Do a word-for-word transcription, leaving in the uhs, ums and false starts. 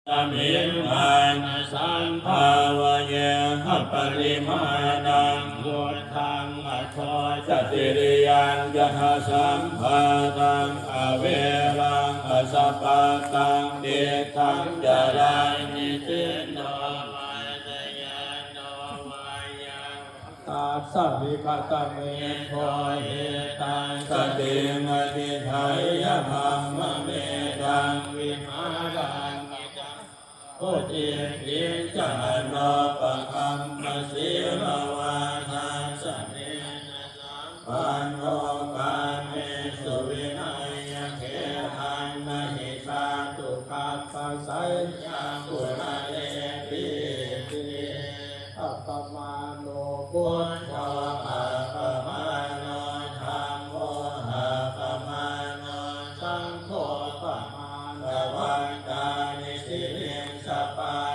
Tamiṃ mānasaṃ bhāvaye aparimāṇaṃ, uddhaṃ adho ca tiriyañcaha asambādhaṃ averaṃ asapattaṃ. Tiṭṭhaṃ caraṃ nisinno vā sayāno vā yāvatassa vigatamiddho, etaṃ satiṃ adhiṭṭheyya brahmametaṃ vihāraṃ idhamāhu. Diṭṭhiñca anupagamma sīlavā dassanena sampanno, kāmesu vineyya gedhaṃ, na hi jātu gabbhaseyyaṃ punaretīti. Appamāṇo buddho, appamāṇo dhammo, appamāṇo saṅgho, pamāṇavantāni siriṃsapā